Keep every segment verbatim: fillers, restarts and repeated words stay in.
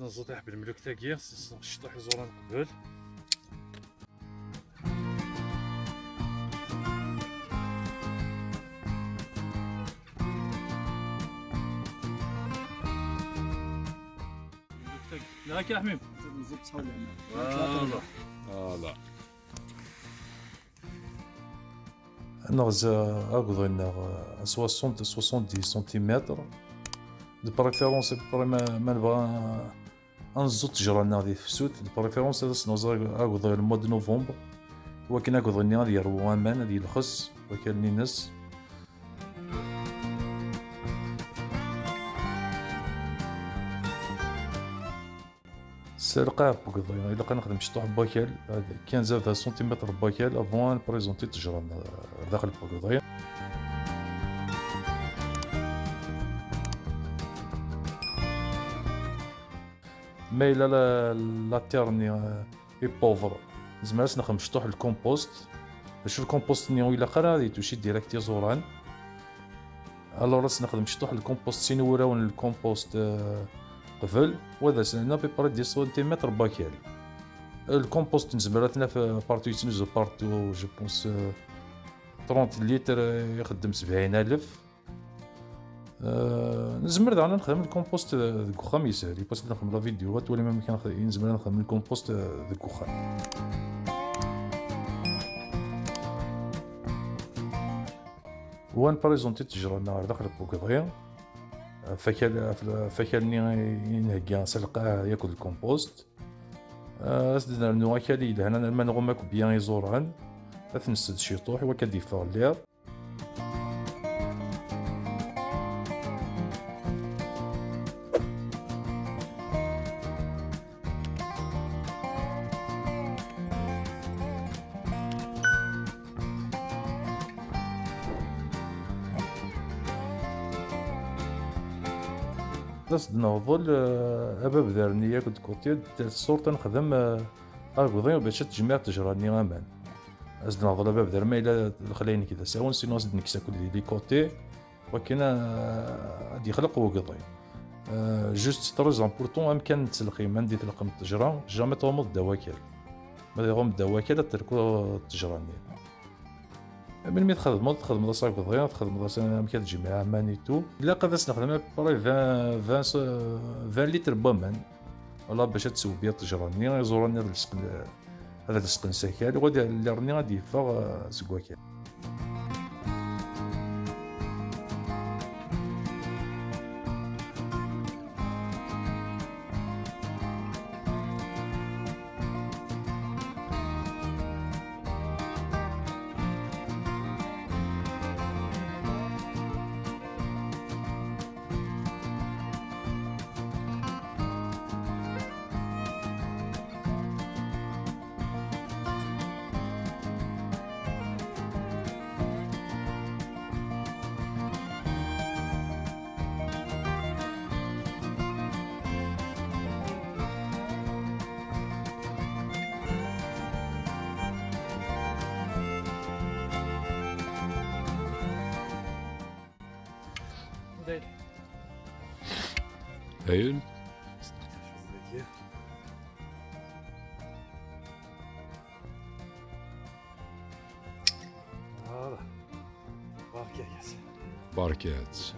Neẓẓu taḥbel mluk tagi, s-, s-, ciṭuḥ iẓuran qbel. Mluk tagi. Yak a ḥmim. Voilà. Voilà. Neɣza agḍi-nneɣ à soixante, soixante-dix centimètres. De préférence, à peu près, ma, ma nebɣa ad neẓẓu ttejra-nneɣ di tefsut, de préférence ad as-neɣz ag-, agḍi le mois de novembre, wakken agḍi-nni ad yerwu aman, ad yelxes wakal-nni-ines. S lqaɛ n wegḍi, ilaq ad nexdem ciṭuḥ n wakal, quinze à vingt centimètres n wakal, avant ad nprezenti ttejra-nneɣ daxel n wegḍi. Ma yella la, la terre-nni, euh, est pauvre, nezmer ad s-nexdem ciṭuḥ n lkumpost. Acu lkumpost-nni ur ilaq ara ad ituci direct iẓuran. Alors ad s-nexdem ciṭuḥ n lkumpost, sin wurawen n lkumpost, euh, qbel, wa d as-, à peu près dix centimètres n wakal. Lkumpost nezmer ad t-naf, euh, partout, yettnuzu partout, je pense, euh, trente litres, euh, ixeddem sebɛin alef. Euh, nezmer daɣen ad nexdem lkumpost, euh, deg uxxam yeshel, yiwwas ad nexdem la vidéo, ad twalim amek ara nex-, nezmer ad nexdem lkumpost, euh, deg uxxam. Wa nprezenti ttejra-nneɣ ɣer daxel n wegḍi. Ɣef wakal, ɣef, ɣef wakal-nni i nhegga s lqaɛ yakk d lkumpost. Euh, ad s-d-nernu akal yelhan, ad nernu ma nɣum akk bien iẓuran. Ad t-nessed ciṭuḥ, i wakka ad d-yeffeɣ llir. Ad as-d-neɣḍel, euh, ababder-nni yakk d côté, de telle sorte ad nexdem, euh, agḍi bac ad tejmeɛ ttejra-nni aman. Ad as-d-neɣḍel ababder ma yella lexla-inek d asawen, sinon ad as-d-nekkes akk di les côtés. Wakken, euh, ad yexleq wegḍi. Euh, juste très important, amkan n ttelqim, anda i tleqqem ttejra, jamais tɣummeḍ ddaw wakal. Ma tɣumm ddaw wakal, ad terku ttejra-nni. Melmi txedmeḍ, txedmeḍ-as agḍi, txedmeḍ-as amek ad tejmeɛ aman et tout. Ilaq ad as-nexdem à peu près vingt, vingt, vingt litres n waman. Voilà, bac ad teswebbiḍ ttejra-nni, iẓuran-nni ad lesqen, ad lesqen s akal, u ad, llir-nni ad d-yeffeɣ, euh, seg wakal. Dayen. Voilà. Barka-as. Barka-as.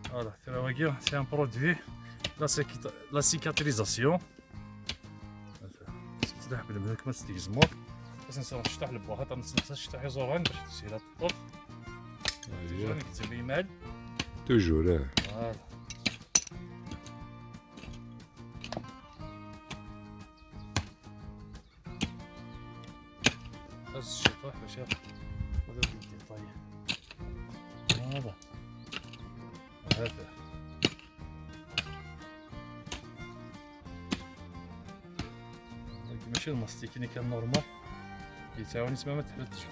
Voilà, tura wagi, c'est un produit, la cic-, la cicatrisation. Tettlaḥ belmlek ma tt-tgezmeḍ. Ad nserreḥ ctaḥ lebwaxaṭ, ad nsenxes ctaḥ iẓuran bac teshil ad teṭṭef. Toujours nekk ttmimal. Toujours, eh. Voilà. Ass ciṭuḥ bac ad nṭayi. Voilà. Hada. Mačči d mastikini kan normal. Yettɛawan-itt ma, ma teḥla tecfa.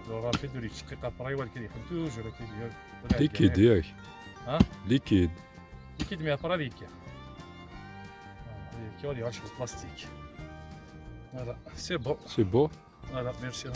Le rapide ur yettceqqiq après, walakin yeḥla toujours akka. Liquide, yak. Ha? Liquide. Yekki-d mi yeɛfer ad yekki. Ad yekki, ad yeɛɛec ɣef plastik. Voilà, c'est bon. C'est beau. Voilà, merci.